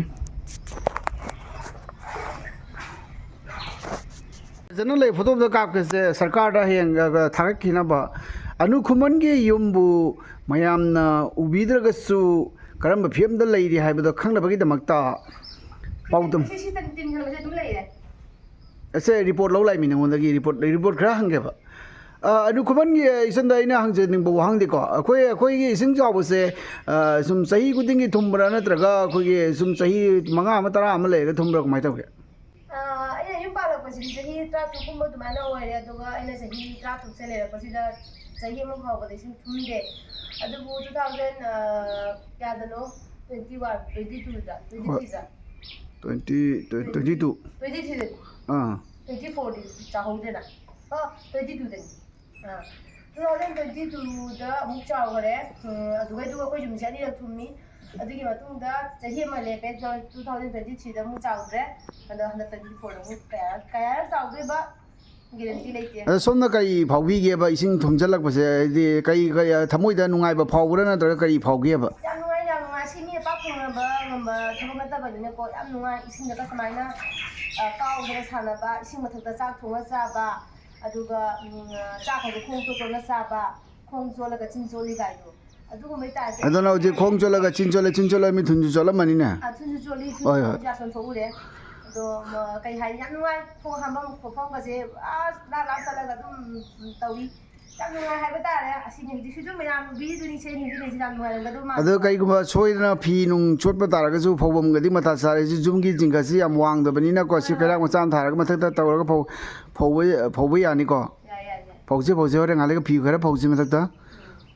ꯐꯖꯅ ꯂꯩ, ꯐꯣꯇꯣ ꯑꯝꯇ ꯀꯥꯞꯀꯦꯁꯦ, ꯁꯔꯀꯥꯔꯗ ꯍꯌꯦꯡ, ꯑ, ꯊꯥꯒꯠꯈꯤꯅꯕ꯫ ꯑꯅꯨ ꯈꯨꯃꯟꯒꯤ ꯌꯨꯝꯕꯨ ꯃꯌꯥꯝꯅ ꯎꯕꯤꯗ꯭ꯔꯒꯁꯨ ꯀꯔꯝꯕ ꯐꯤꯕꯝꯗ ꯂꯩꯔꯤ ꯍꯥꯏꯕꯗꯣ ꯈꯪꯅꯕꯒꯤꯗꯃꯛꯇ ꯄꯥꯎꯗꯝ-, ꯁꯤ, ꯁꯤ ꯇꯤꯟ-, ꯇꯤꯟ ꯈꯟꯕꯁꯦ ꯑꯗꯨꯝ ꯂꯩꯔꯦ꯫ ꯑꯁꯦ ꯔꯤꯄꯣꯔꯠ ꯂꯧ ꯂꯥꯛꯏ ꯃꯤ ꯅꯉꯣꯟꯗꯒꯤ ꯔꯤꯄꯣꯔꯠ, ꯔꯤꯄꯣꯔꯠ ꯈꯔ ꯍꯪꯒꯦꯕ꯫ ꯑ, ꯑꯅꯨ ꯈꯨꯃꯟꯒꯤ, ꯑ, ꯏꯆꯟꯗ ꯑꯩꯅ ꯍꯪꯖꯅꯤꯡꯕ ꯋꯥꯍꯪꯗꯤꯀꯣ, ꯑꯩꯈꯣꯏ, ꯑꯩꯈꯣꯏꯒꯤ ꯏꯁꯤꯡ ꯆꯥꯎꯕꯁꯦ, ꯑ, ꯁꯨꯝ ꯆꯍꯤ ꯈꯨꯗꯤꯡꯒꯤ ꯊꯨꯝꯕ꯭ꯔꯥ, ꯅꯠꯇ꯭ꯔꯒ ꯑꯩꯈꯣꯏꯒꯤ ꯁꯨꯝ ꯆꯍꯤ ꯃꯉꯥ ꯑꯃ, ꯇꯔꯥ ꯑꯃ ꯂꯩꯔꯒ ꯊꯨꯝꯕ꯭ꯔꯥ, ꯀꯃꯥꯏꯅ ꯇꯧꯒꯦ? ꯑ, ꯑꯩꯅ ꯌꯨꯝ ꯄꯥꯜꯂꯛꯄ ꯍꯧꯖꯤꯛ ꯆꯍꯤ ꯇꯔꯥꯇꯔꯨꯛꯀꯨꯝꯕ ꯑꯗꯨꯃꯥꯏꯅ ꯑꯣꯏꯔꯦ꯫ ꯑꯗꯨꯒ ꯑꯩꯅ ꯆꯍꯤ ꯇꯔꯥꯇꯔꯨꯛꯁꯦ ꯂꯩꯔꯛꯄꯁꯤꯗ ꯆꯍꯤ ꯑꯃ ꯐꯥꯎꯕꯗ ꯏꯁꯤꯡ ꯊꯨꯝꯗꯦ꯫ ꯑꯗꯨꯕꯨ ꯇꯨ ꯊꯥꯎꯖꯟ ꯀꯌꯥꯗꯅꯣ, ꯇ꯭ꯋꯦꯟꯇꯤ ꯋꯥꯟ, ꯇ꯭ꯋꯦꯟꯇꯤ ꯇꯨꯗ, ꯇ꯭ꯋꯦꯟꯇꯤ ꯍꯣꯏ꯫ ꯊ꯭ꯔꯤꯗ, ꯇ꯭ꯋꯦꯟꯇꯤ, ꯇ꯭ꯋꯦꯟꯇꯤ ꯊ꯭ꯔꯤꯗ꯫ ꯇ꯭ꯋꯦꯟꯇꯤ ꯊ꯭ꯔꯤꯗꯅꯤ꯫ ꯑꯥ꯫ ꯇ꯭ꯋꯦꯟꯇꯤ ꯐꯣꯔꯗꯤ ꯆꯥꯍꯧꯗꯦꯅ꯫ ꯑꯣ, ꯇ꯭ꯋꯦꯟꯇꯤ ꯇꯨꯗꯅꯤ꯫ ꯑꯥ, ꯇꯨ ꯊꯥꯎꯖꯟ ꯇ꯭ꯋꯦꯟꯇꯤ ꯇꯨꯗ ꯑꯃꯨꯛ ꯆꯥꯎꯈꯔꯦ꯫ ꯎꯝ, ꯑꯗꯨꯒꯩꯗꯨꯒ ꯑꯩꯈꯣꯏ ꯌꯨꯝꯁꯦ ꯑꯅꯤꯔꯛ ꯊꯨꯝꯃꯤ꯫ ꯑꯗꯨꯒꯤ ꯃꯇꯨꯡꯗ ꯆꯍꯤ ꯑꯃ ꯂꯦꯞꯄꯦ, ꯇꯨ ꯊꯥꯎꯖꯟ ꯇ꯭ꯋꯦꯟꯇꯤ ꯊ꯭ꯔꯤꯗ ꯑꯃꯨꯛ ꯆꯥꯎꯗ꯭ꯔꯦ꯫ ꯑꯗꯣ ꯍꯟꯗꯛ ꯇ꯭ꯋꯦꯟꯇꯤ ꯐꯣꯔꯗ ꯑꯃꯨꯛ ꯀꯌꯥꯔꯛ, ꯀꯌꯥꯔꯛ ꯆꯥꯎꯗꯣꯏꯕ ꯒꯦꯔꯦꯟꯇꯤ ꯂꯩꯇꯦ꯫ ꯑꯗꯣ ꯁꯣꯝꯅ ꯀꯔꯤ ꯐꯥꯎꯕꯤꯒꯦꯕ ꯏꯁꯤꯡ ꯊꯨꯝꯖꯤꯜꯂꯛꯄꯁꯦ? ꯍꯥꯏꯗꯤ ꯀꯔꯤ, ꯀꯔꯤ, ꯊꯃꯣꯏꯗ ꯅꯨꯡꯉꯥꯏꯕ ꯐꯥꯎꯕ꯭ꯔꯥ ꯅꯠꯇ꯭ꯔꯒ ꯀꯔꯤ ꯐꯥꯎꯒꯦꯕ? ꯌꯥꯝ ꯅꯨꯡꯉꯥꯏ, ꯌꯥꯝ ꯅꯨꯡꯉꯥꯏ꯫ ꯁꯤ ꯃꯤꯅ ꯄꯥꯛ ꯐꯪꯅꯕ ꯉꯝꯕ ꯊꯕꯛ ꯅꯠꯇꯕꯅꯤꯅꯀꯣ, ꯌꯥꯝ ꯅꯨꯡꯉꯥꯏ꯫ ꯏꯁꯤꯡꯗꯒ ꯁꯨꯃꯥꯏꯅ, ꯑ, ꯀꯥꯎꯗꯅ ꯁꯥꯟꯅꯕ, ꯏꯁꯤꯡ ꯃꯊꯛꯇ ꯆꯥꯛ ꯊꯣꯡꯉ ꯆꯥꯕ, ꯑꯗꯨꯒ, ꯎꯝ, ꯑ, ꯆꯥꯛ ꯈꯔꯁꯨ ꯈꯣꯡ ꯆꯣꯠ ꯆꯣꯠꯅ ꯆꯥꯕ, ꯈꯣꯡ ꯆꯣꯠꯂꯒ ꯆꯤꯟ ꯆꯣꯠꯂꯤ ꯀꯥꯏꯗꯣ, ꯑꯗꯨꯒꯨꯝꯕꯩ ꯇꯥꯏꯞꯇ꯫ ꯑꯗꯨꯅ ꯍꯧꯖꯤꯛ ꯈꯣꯡ ꯆꯣꯠꯂꯒ ꯆꯤꯟ ꯆꯣꯠꯂꯦ, ꯆꯤꯟ ꯆꯣꯠꯂꯦ, ꯃꯤ ꯊꯨꯟꯁꯨ ꯆꯣꯠꯂꯝꯃꯅꯤꯅꯦ꯫ ꯑ, ꯊꯨꯟꯁꯨ ꯆꯣꯠꯂꯤ, ꯊꯨꯟꯁꯨ ꯍꯣꯏ, ꯍꯣꯏ꯫ ꯆꯣꯠꯂꯤ, ꯆꯥꯁꯟ ꯊꯣꯛꯎꯔꯦ꯫ ꯑꯗꯣ, ꯃ-, ꯀꯩ ꯍꯥꯏꯅꯤ, ꯌꯥꯝ ꯅꯨꯡꯉꯥꯏ꯫ ꯈꯣꯡ ꯍꯥꯝꯐꯝ ꯈꯣꯠꯐꯝꯒꯁꯦ ꯑꯁ ꯂꯥꯞ ꯂꯥꯞ ꯆꯠꯂꯒ ꯑꯗꯨꯝ ꯇꯧꯏ꯫ ꯌꯥꯝ ꯅꯨꯡꯉꯥꯏ ꯍꯥꯏꯕ ꯇꯥꯔꯦ꯫ ꯑꯁꯤꯅꯤ ꯍꯧꯖꯤꯛꯁꯨ ꯑꯗꯨꯝ ꯃꯌꯥꯝ ꯅꯨꯄꯤꯗꯨꯅꯤ ꯁꯦ, ꯅꯨꯄꯤꯗꯨꯅꯤ ꯁꯤ ꯌꯥꯝ ꯅꯨꯡꯉꯥꯏꯔꯝꯒꯗꯧ ꯃꯥꯜꯂꯦ꯫ ꯑꯗꯣ ꯀꯩꯒꯨꯝꯕ ꯁꯣꯏꯗꯅ ꯐꯤ ꯅꯨꯡ ꯆꯣꯠꯄ ꯇꯥꯔꯒꯁꯨ ꯐꯧꯐꯝꯒꯗꯤ ꯃꯊꯥ ꯁꯥꯔꯦ꯫ ꯁꯤ ꯌꯨꯝꯒꯤ ꯖꯤꯡꯒꯁꯤ ꯌꯥꯝ ꯋꯥꯡꯗꯕꯅꯤꯅꯀꯣ, ꯁꯤ ꯍꯣꯏ, ꯀꯩꯔꯥꯛ ꯍꯣꯏ꯫ ꯃꯆꯥ ꯑꯃ ꯊꯥꯔꯒ ꯃꯊꯛꯇ ꯇꯧꯔꯒ ꯐꯧ-, ꯐꯧꯕ, ꯐꯧꯕ ꯌꯥꯅꯤꯀꯣ? ꯌꯥꯏ, ꯌꯥꯏ, ꯌꯥꯏ꯫ ꯐꯧꯁꯤ, ꯐꯧꯁꯤ ꯍꯣꯔꯦꯟ ꯉꯥꯏꯍꯥꯛ ꯂꯩꯔꯒ ꯐꯤ ꯈꯔ ꯐꯧꯁꯤ ꯃꯊꯛꯇ꯫ ꯎꯝ꯫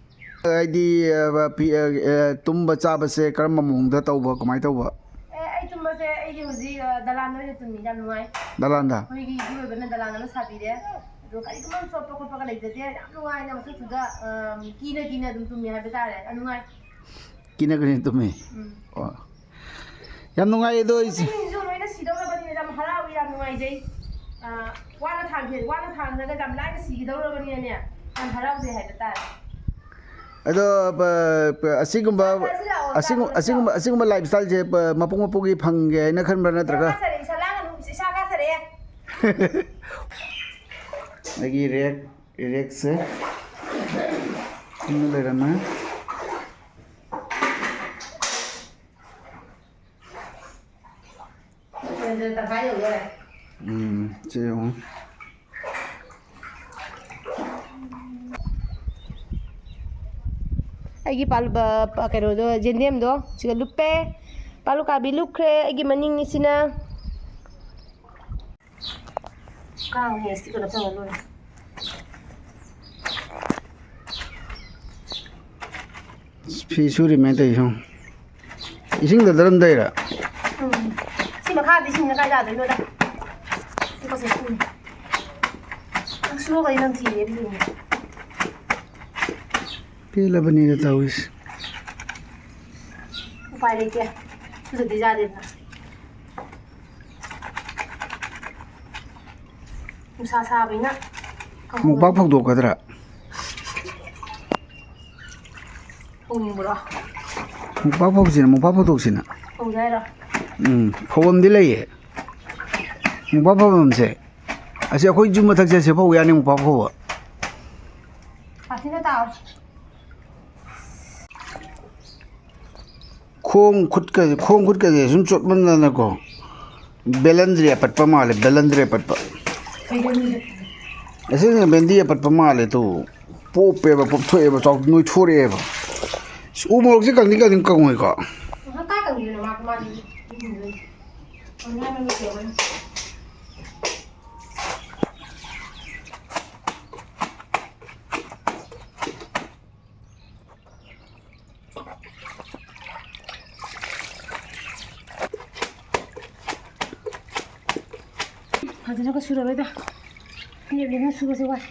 ꯍꯥꯏꯗꯤ, ꯑ, ꯐꯤ, ꯑ, ꯑ, ꯇꯨꯝꯕ ꯆꯥꯕꯁꯦ ꯀꯔꯝꯕ ꯃꯑꯣꯡꯗ ꯇꯧꯕ, ꯀꯃꯥꯏꯅ ꯇꯧꯕ? ꯑꯦ, ꯑꯩ ꯇꯨꯝꯕꯁꯦ ꯑꯩꯒꯤ ꯍꯧꯖꯤꯛ, ꯑ, ꯗꯂꯥꯟꯗ ꯑꯣꯏꯅ ꯇꯨꯝꯃꯤ, ꯌꯥꯝ ꯅꯨꯡꯉꯥꯏ꯫ ꯗꯂꯥꯟꯗ? ꯑꯩꯈꯣꯏꯒꯤ ꯏꯄꯨꯔꯣꯏꯕꯅ ꯗꯂꯥꯟ ꯑꯃ ꯁꯥꯕꯤꯔꯦ꯫ ꯑꯗꯣ ꯀꯔꯤꯒꯨꯝꯕ ꯆꯣꯠꯄ ꯈꯣꯠꯄꯒ ꯂꯩꯖꯗꯦ꯫ ꯌꯥꯝ ꯅꯨꯡꯉꯥꯏꯅ ꯃꯊꯛꯇꯨꯗ, ꯑ, ꯀꯤꯅ ꯀꯤꯅ ꯑꯗꯨꯝ ꯇꯨꯝꯃꯤ ꯍꯥꯏꯕ ꯇꯥꯔꯦ꯫ ꯌꯥꯝ ꯅꯨꯡꯉꯥꯏ꯫ ꯀꯤꯅ ꯀꯤꯅ ꯇꯨꯝꯃꯤ? ꯎꯝ꯫ ꯑꯣ꯫ ꯌꯥꯝ ꯅꯨꯡꯉꯥꯏ ꯑꯗꯣ ꯑꯩꯁꯦ꯫ ꯃꯤꯁꯤꯡꯁꯨ ꯂꯣꯏꯅ ꯁꯤꯗꯧꯔꯕꯅꯤꯅ ꯌꯥꯝ ꯍꯔꯥꯎꯏ, ꯌꯥꯝ ꯅꯨꯡꯉꯥꯏꯖꯩ꯫ ꯑ, ꯋꯥꯅ ꯊꯥꯡꯈꯤ-, ꯋꯥꯅ ꯊꯥꯡꯈ꯭ꯔꯒ ꯌꯥꯝ ꯂꯥꯏꯅ ꯁꯤꯒꯗꯧꯔꯕꯅꯤꯅꯅꯦ, ꯌꯥꯝ ꯍꯔꯥꯎꯖꯩ ꯍꯥꯏꯕ ꯇꯥꯔꯦ꯫ ꯑꯗꯣ, ꯄ-, ꯄ-, ꯑꯁꯤꯒꯨꯝꯕ, ꯆꯥꯁꯤ ꯂꯥꯛꯑꯣ, ꯑꯁꯤꯒꯨꯝ-, ꯆꯥꯕ ꯑꯁꯤꯒꯨꯝꯕ, ꯅꯠꯇ꯭ꯔꯣ? ꯑꯁꯤꯒꯨꯝꯕ lifestyle ꯁꯦ, ꯄ-, ꯃꯄꯨ ꯃꯄꯨꯒꯤ ꯐꯪꯒꯦ ꯍꯥꯏꯅ ꯈꯟꯕ꯭ꯔꯥ ꯅꯠꯇ꯭ꯔꯒ? ꯏꯁꯥ ꯀꯥꯖꯔꯦ, ꯏꯁꯥ ꯂꯥꯡꯒꯅꯨ, ꯏꯁꯥ ꯀꯥꯖꯔꯦ꯫ ꯑꯩꯒꯤ ꯔꯦꯛ, ꯔꯦꯛꯁꯦ ꯏꯟꯅ ꯂꯩꯔꯝꯃꯦ꯫ ꯇꯪꯈꯥꯏ ꯌꯧꯗꯣꯔꯦ꯫ ꯎꯝ, ꯁꯦ ꯌꯦꯡꯉꯨ꯫ ꯑꯩꯒꯤ ꯄꯥꯜ-, ꯕ-, ꯄ-, ꯀꯩꯅꯣꯗꯣ, ꯌꯦꯟꯗꯦꯝꯗꯣ ꯁꯤꯒ ꯂꯨꯞꯄꯦ꯫ ꯄꯥꯜ ꯎꯀꯥꯕꯤ ꯂꯨꯞꯈ꯭ꯔꯦ ꯑꯩꯒꯤ ꯃꯅꯤꯡꯅꯤꯁꯤꯅ꯫ ꯀꯥꯡ ꯍꯦꯛ sticker ꯅꯞꯁꯜꯂ ꯂꯣꯏꯔꯦ꯫ ꯐꯤ ꯁꯨꯔꯤꯃꯦ ꯇꯧꯔꯤꯁꯦ ꯌꯦꯡꯉꯣ꯫ ꯏꯁꯤꯡꯗ ꯗꯔꯝꯗꯩꯔ? ꯎꯝ꯫ ꯁꯤ ꯃꯈꯥꯗꯤ ꯏꯁꯤꯡꯅ ꯀꯥꯏ ꯇꯥꯗꯣꯏꯅꯣꯗ? ꯁꯤ ꯀꯣꯠꯁꯦ ꯁꯨꯅꯤ꯫ ꯁꯨꯔꯒꯗꯤ ꯅꯝꯊꯤꯔꯦ ꯐꯤꯅꯦ꯫ ꯄꯦꯜꯂꯕꯅꯤꯗ ꯇꯧꯔꯤꯁꯦ꯫ ꯎꯄꯥꯏ ꯂꯩꯇꯦ꯫ ꯁꯨꯗꯗꯤ ꯌꯥꯗꯦꯗꯅ꯫ ꯅꯨꯡꯁꯥ ꯁꯥꯕꯅꯤꯅ ꯀꯪꯍꯧꯔꯅꯤ꯫ ꯃꯣꯝꯄꯥꯛ ꯐꯧꯗꯣꯛꯀꯗ꯭ꯔꯥ? ꯐꯧꯅꯤꯡꯕ꯭ꯔꯣ? ꯃꯣꯝꯄꯥꯛ ꯐꯧꯁꯤꯅ, ꯃꯣꯝꯄꯥꯛ ꯐꯧꯗꯣꯛꯁꯤꯅ꯫ ꯐꯧꯁꯦ ꯍꯥꯏꯔꯣ? ꯎꯝ, ꯐꯧꯐꯝꯗꯤ ꯂꯩꯌꯦ꯫ ꯃꯣꯝꯄꯥꯛ ꯐꯧꯐꯝꯁꯦ꯫ ꯑꯁꯤ ꯑꯩꯈꯣꯏ ꯌꯨꯝ ꯃꯊꯛꯁꯦ, ꯁꯤ ꯐꯧ ꯌꯥꯅꯤ ꯃꯣꯝꯄꯥꯛ ꯐꯧꯕ꯫ ꯁꯥꯊꯤꯅ ꯇꯥꯎ꯫ ꯈꯣꯡ ꯈꯨꯠꯀꯁꯦ, ꯈꯣꯡ ꯈꯨꯠꯀꯁꯦ ꯁꯨꯝ ꯆꯣꯠꯃꯟꯗꯅꯀꯣ, ꯕꯦꯂꯟꯗ꯭ꯔꯤ ꯑꯄꯠꯄ ꯃꯥꯜꯂꯦ, ꯕꯦꯂꯟꯗ꯭ꯔꯤ ꯑꯄꯠꯄ꯫ ꯀꯩꯗꯧꯔꯤꯅꯣ? ꯑꯁꯦꯡꯕ ꯕꯦꯂꯟꯗ꯭ꯔꯤ ꯑꯄꯠꯄ ꯃꯥꯜꯂꯦ ꯇꯨ꯫ ꯄꯣꯞꯄꯦꯕ, ꯄꯣꯞꯊꯣꯛꯑꯦꯕ, ꯆꯥꯎ-, ꯅꯣꯏꯊꯣꯔꯛꯑꯦꯕ꯫ ꯎ ꯃꯣꯔꯣꯛꯁꯦ ꯀꯪꯗꯤ ꯀꯪꯗꯤ ꯀꯪꯉꯣꯏꯀꯣ? ꯉꯥꯏꯍꯥꯛ ꯀꯥꯏ ꯀꯪꯗꯣꯏꯅꯣ? ꯃꯥ, ꯃꯥꯗꯤ ꯏꯪꯗꯣꯏꯅꯤ꯫ ꯀꯪꯉꯦ ꯍꯥꯏꯕ ꯅꯠꯇꯦꯕ꯫ ꯐꯖꯅꯒ ꯁꯨꯔꯔꯣꯏꯗ꯫ ꯂꯦꯞ ꯂꯦꯞꯅ ꯁꯨꯕꯁꯦ ꯋꯥꯏ꯫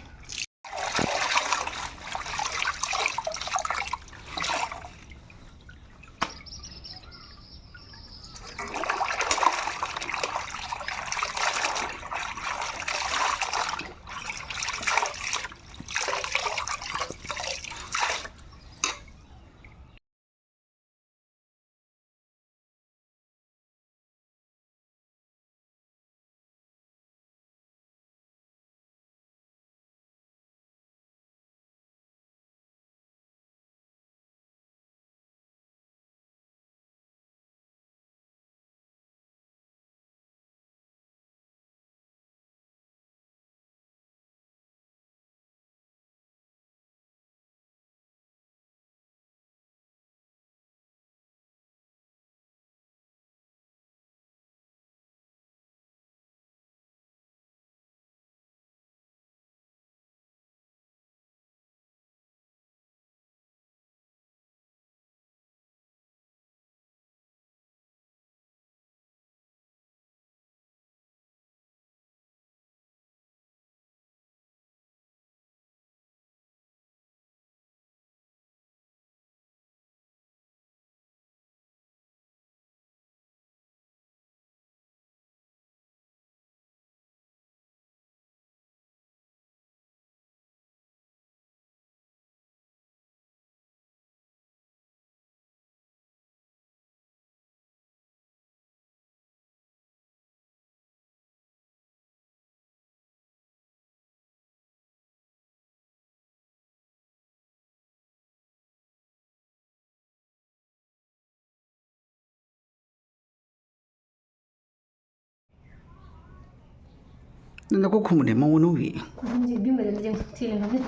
ꯅꯪ ꯅꯀꯣꯛ ꯈꯨꯝꯃꯨꯅꯦ, ꯃꯑꯣꯡ ꯅꯧꯔꯤ꯫ ꯃꯐꯝꯁꯦ ꯏꯕꯦꯝꯃꯗ ꯑꯝꯇ ꯌꯦꯡꯉꯨ, ꯊꯤ ꯂꯩꯔꯝꯒꯅꯤ꯫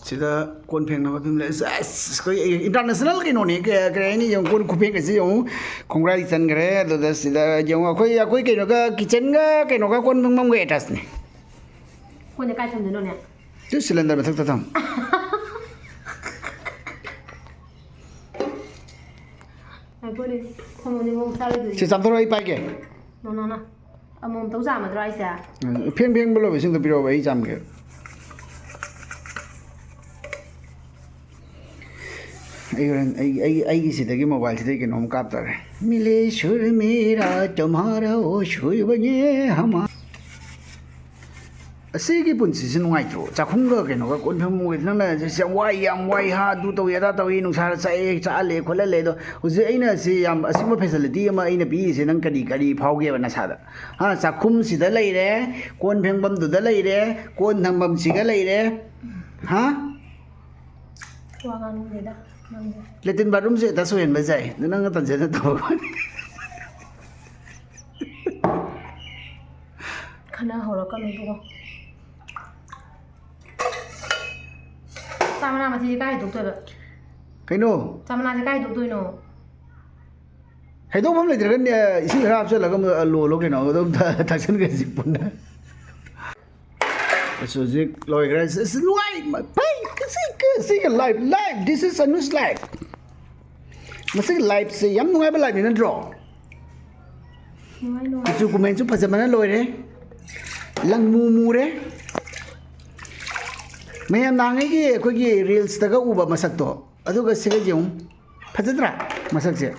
ꯁꯤꯗ ꯀꯣꯟ ꯐꯦꯡꯅꯕ ꯐꯤꯕꯝ ꯂꯩ꯫ ꯑꯁ, ꯑꯩꯈꯣꯏ international ꯀꯩꯅꯣꯅꯦ, ꯀ-, ꯀꯔꯤ ꯍꯥꯏꯅꯤ? ꯌꯦꯡꯉꯨ, ꯀꯣꯟ ꯈꯨꯐꯦꯡꯒꯁꯦ ꯌꯦꯡꯉꯨ, ꯈꯣꯡꯒ꯭ꯔꯥꯏ ꯆꯟꯈ꯭ꯔꯦ꯫ ꯑꯗꯨꯗ ꯁꯤꯗ ꯌꯦꯡꯉꯨ, ꯑꯩꯈꯣꯏ, ꯑꯩꯈꯣꯏ ꯀꯩꯅꯣꯒ, kitchenꯒ ꯀꯩꯅꯣꯒ ꯀꯣꯟ ꯐꯦꯡꯐꯝꯒ attachꯅꯦ꯫ ꯀꯣꯟꯁꯦ ꯀꯥꯏ ꯊꯝꯗꯣꯏꯅꯣꯅꯦ? ꯁꯤ cylinder ꯃꯊꯛꯇ ꯊꯝ꯫ ꯉꯥꯏꯈꯣꯅꯦ, ꯊꯝꯃꯣꯅꯦ, ꯃꯑꯣꯡ ꯆꯥꯔꯣꯏꯗꯣꯏꯅꯦ꯫ ꯁꯤ ꯆꯥꯝꯊꯣꯔꯛꯑꯣ, ꯑꯩ ꯄꯥꯏꯒꯦ꯫ No, no, no. ꯑꯃꯣꯝꯇꯧ ꯆꯥꯝꯃꯗ꯭ꯔꯣ ꯑꯩꯁꯦ? ꯎꯝ, ꯐꯦꯡ ꯐꯦꯡꯕ ꯂꯣꯏꯕ ꯏꯁꯤꯡꯗꯣ ꯄꯤꯔꯛꯑꯣꯕ, ꯑꯩ ꯆꯥꯝꯒꯦ꯫ ꯑꯩ ꯍꯣꯔꯦꯟ ꯑꯩ, ꯑꯩ, ꯑꯩꯒꯤ ꯁꯤꯗꯒꯤ mobileꯁꯤꯗꯒꯤ ꯀꯩꯅꯣꯝ ꯀꯥꯞ ꯇꯥꯔꯦ꯫ "ꯃꯤꯂꯦ ꯁꯨꯔ ꯃꯦꯔꯥ ꯇꯨꯝꯍꯥꯔꯥ ꯍꯣ ꯁꯨꯔꯕꯅꯦ ꯍꯃꯥ"꯫ ꯑꯁꯤꯒꯤ ꯄꯨꯟꯁꯤꯁꯦ ꯅꯨꯡꯉꯥꯏꯇ꯭ꯔꯣ? ꯆꯥꯛꯈꯨꯝꯒ ꯀꯩꯅꯣꯒ ꯀꯣꯟ ꯐꯦꯡꯕꯒ ꯅꯪꯅ ꯑꯁ ꯌꯥꯝ ꯋꯥꯏ, ꯌꯥꯝ ꯋꯥꯏ ꯍꯥ, ꯑꯗꯨ ꯇꯧꯏ, ꯑꯗꯥ ꯇꯧꯏ, ꯅꯨꯡꯁꯥꯗ ꯆꯥꯛꯑꯦ, ꯆꯥꯛꯍꯜꯂꯦ, ꯈꯣꯠꯍꯜꯂꯦ꯫ ꯑꯗꯣ ꯍꯧꯖꯤꯛ ꯑꯩꯅ ꯑꯁꯤ ꯌꯥꯝ ꯑꯁꯤꯒꯨꯝꯕ facility ꯑꯃ ꯑꯩꯅ ꯄꯤꯔꯤꯁꯦ ꯅꯪ ꯀꯔꯤ, ꯀꯔꯤ ꯐꯥꯎꯒꯦꯕ ꯅꯁꯥꯗ? ꯍꯥ, ꯆꯥꯛꯈꯨꯝꯁꯤꯗ ꯂꯩꯔꯦ, ꯀꯣꯟ ꯐꯦꯡꯐꯝꯗꯨꯗ ꯂꯩꯔꯦ, ꯀꯣꯟ ꯊꯝꯐꯝꯁꯤꯒ ꯂꯩꯔꯦ꯫ ꯍꯥ? ꯋꯥ ꯉꯥꯡꯅꯤꯡꯗꯦꯗ ꯅꯪꯁꯦ꯫ Latrine bathroomꯁꯦ attach ꯑꯣꯏꯍꯟꯕ ꯌꯥꯏ꯫ ꯑꯗꯨ ꯅꯪꯅ ꯇꯟꯖꯅ ꯇꯧꯕ ꯋꯥꯅꯤ꯫ ꯈꯠꯅ ꯍꯧꯔꯛꯀꯅꯨ ꯏꯕꯨꯡꯉꯣ꯫ ꯆꯥ ꯃꯅꯥ ꯃꯊꯤꯁꯦ ꯀꯥꯏ ꯍꯩꯗꯣꯛꯇꯣꯏꯕ? ꯀꯩꯅꯣ? ꯆꯥ ꯃꯅꯥꯁꯦ ꯀꯥꯏ ꯍꯩꯗꯣꯛꯇꯣꯏꯅꯣ? ꯍꯩꯗꯣꯛꯐꯝ ꯂꯩꯇ꯭ꯔꯒꯅꯦ, ꯏꯁꯤꯡ ꯈꯔ ꯍꯥꯞꯆꯤꯜꯂꯒ ꯑꯃꯨꯛ ꯂꯣꯜꯂꯣ ꯀꯩꯅꯣ, ꯑꯗꯨꯝ ꯊ-, ꯊꯛꯆꯟꯈ꯭ꯔꯦ ꯍꯧꯖꯤꯛ ꯄꯨꯟꯅ꯫ ꯑꯁ, ꯍꯧꯖꯤꯛ ꯂꯣꯏꯈ꯭ꯔꯦ꯫ ꯑꯁ, ꯑꯁ, ꯅꯨꯡꯉꯥꯏ꯫ ꯃ-, ꯐꯩ꯫ ꯀꯁꯤ, ꯀꯁꯤꯒ life, life, this is Anu's life꯫ ꯃꯁꯤꯒꯤ lifeꯁꯦ ꯌꯥꯝ ꯅꯨꯡꯉꯥꯏꯕ lifeꯅꯤ ꯅꯠꯇ꯭ꯔꯣ? ꯅꯨꯡꯉꯥꯏ, ꯅꯨꯡꯉꯥꯏ꯫ ꯀꯨꯆꯨ ꯀꯨꯃꯦꯟꯁꯨ ꯐꯖꯕꯅ ꯂꯣꯏꯔꯦ꯫ ꯂꯪ ꯃꯨ ꯃꯨꯔꯦ꯫ ꯃꯌꯥꯝ ꯅꯍꯥꯟꯉꯩꯒꯤ ꯑꯩꯈꯣꯏꯒꯤ reelsꯇꯒ ꯎꯕ ꯃꯁꯛꯇꯣ, ꯑꯗꯨꯒ ꯁꯤꯒ ꯌꯦꯡꯉꯨ꯫ ꯐꯖꯗ꯭ꯔꯥ ꯃꯁꯛꯁꯦ?